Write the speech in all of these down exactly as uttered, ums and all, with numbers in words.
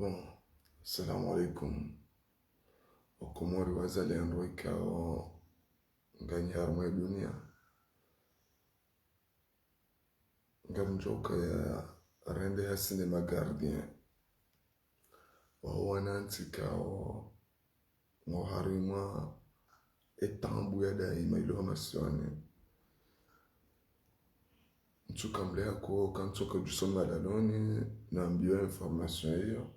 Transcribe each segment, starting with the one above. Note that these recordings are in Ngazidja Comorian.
Bon, assalamu alaikum. Wakomori wazalendo ikao nganyi harumwa ye dunia. Ngamdjoka ya rende hasine ma gardien. Wao wanantsi ikao ngo harumwa ye taabu ya daima ilo hamasiwani. Ntsuka mleha ko, kantsoka djusoma laloni, nambiwa information iyo.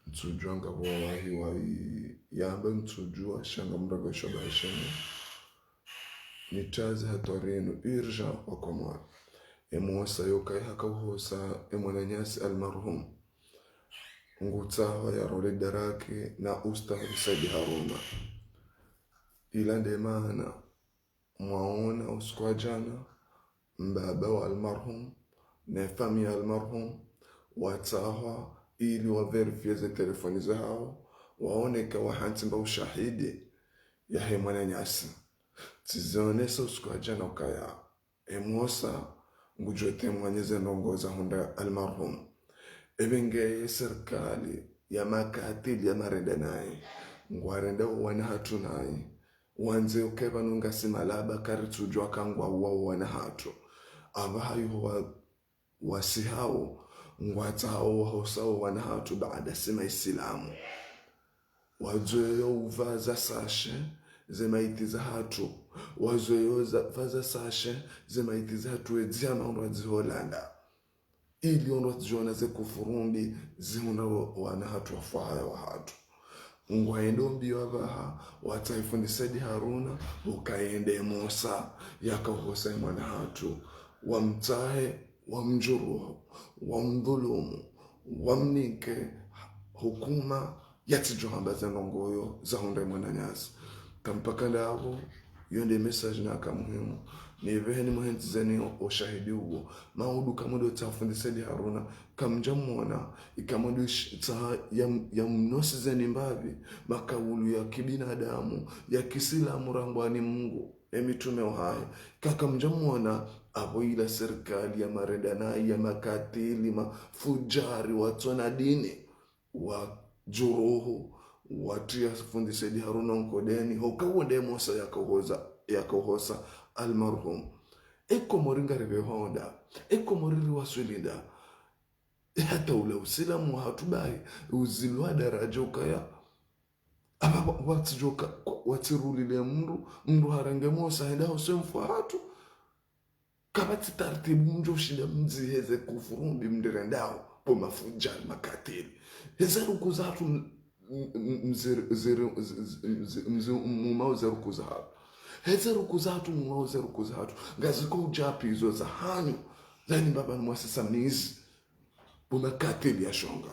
Ntsudjua ngapvo wahi wahi yamba, ntsudjua sha ngamraka shaba hashene. Nitsaze hatwari inu urgent wakomori. Ye mwosa yo kaya haka uhosa ye mwananyasi almarhum. Ngutsahwa ya role daraki na ustadh Said Haruna. Ila nde maana mwaona usiku wa djana, mbaba wa almarhum, ne famille ya almarhum, watsahwa ili wa vérifier ze telefoni zahao, waone ka wahantsi mba ushahidi yahe mwananyasi. Tsizionesa usiku wa djana ukaya ye mwosa ngudjo témoigner ze ndrongoo zahundra almarhum. Ebe ngeye serikali ya makatili ya marenda nayi, ngwarenda wo wana hatru nayi. Wandze uke pvanu ngasi malaba karitsudjua ka ngwauwa wo wana hatru. Apvaha iho wa, wasihao, ngwatsahao wahosa wo wana hatru baada si maisilamu. Wazweyo upvaza sachet ze maiti zahatru. Wazweyo za, pvaza sachet ze maiti zahatru edzi ya maundru adziholanda. Ili ondro tsidjona ze kufuru mbi zihundra wo, wana hatru wafwahaya wahatru. Ngwaendo mbi wapvaha, watsahe fundi Said Haruna, ukaya ende mwosa, yaka uhosa ye mwana hatru. Wamtsahe, wamdjuruhu, wamdhulumu, wamnike hukuma, yatsidjo hamba ze ndrongoo zahundra ye mwananyasi. Kampaka ndapvo, yo nde message naka muhimu. Nipvehe nimuhendzizeni o, oshahidi uwo. Maudu kamwendo tsaha fundi Said Haruna, kamdjamwona, ikamwendo sh-, tsaha ya, ya mnosizeni mbapvi, makaulu ya kibinadamu, ya kisilamu rangwani Mungu, ne mitrume wahahe. Kakamdjamwona, apvo ila serikali ya marenda nayi ya makatili, mafujari, watsona dini. Wadjuruhu, watria fundi Said Haruna nkodeni, hoka wo nde mwosa yaka uhosa, yaka uhosa almarhum. Ye Komori ngaripveho nda, ye Komori riwaswili nda. Hata ula usilamu wahatru bahi, uzilwa daraja ukaya. Apva wa, watsidjoka, watsirulile mndru, mndru harenge mwosa, hende hose mfu hatru. Kapvatsi taratibu mdjo shinda mdziheze kufuru mbi mndirendao, bo mafujari makatili. Heze ruku zahatru m-, m-, m-, mziri, ziri, z-, z-, mzi-, mzi-, mumao ze ruku zahatru. Heze ruku zahatru, mumao ze ruku zahatru. Ngaziko udjapi izo zahanyu. Zani mbaba ni mwasisa mizi. Bo makatili ya shonga.